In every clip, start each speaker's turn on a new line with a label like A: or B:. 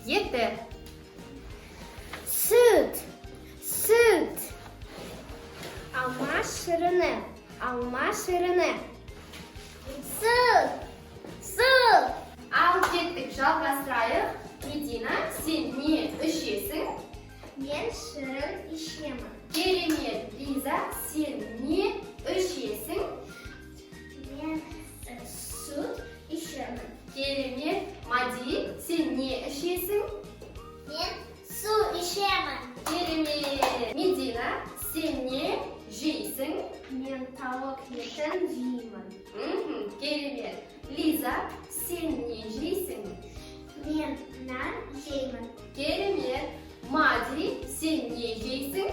A: Еті.
B: Сүт, сүт. Алма шырыны, алма шырыны. Сүт, сүт.
A: Ал кеттік, жалғастырайық. Медина, сен не ішесің?
B: Мен шырын ішемін.
A: Керемет. Лиза, сен не ішесің?
B: Мен сүт ішемін.
A: Керемет. Мади, сен не ішесің?
B: Мен су ішемін.
A: Керемет. Медина, сен не жейсің?
B: Мен тауық етін жеймін.
A: Керемет. Лиза, сен не жейсің?
B: Мен нан жеймін.
A: Керемет. Мади, сен не жейсің?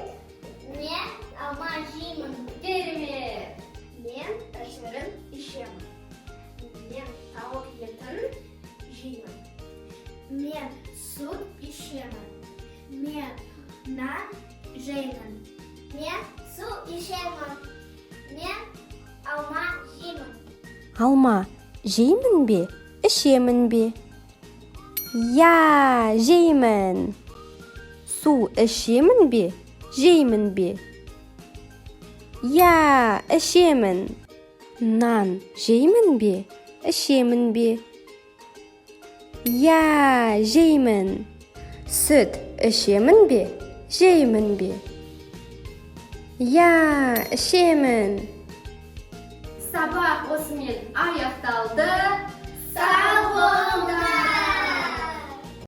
B: Мен алма жеймін.
A: Керемет.
B: Мен шырын ішемін. Мен тауық етін жеймін. Мен сүт ішемін. Мен нан жеймін. Мен су ішемін. Мен алма жеймін.
C: Алма жеймін бе, ішемін бе? Иә, жеймін. Су ішемін бе, жеймін бе? Иә, ішемін. Нан жеймін бе, ішемін бе? Иә, жеймін. Сүт ішемін бе, жеймін бе? Иә, ішемін.
A: Сабақ осымен аяқталды. Сау болыңдар!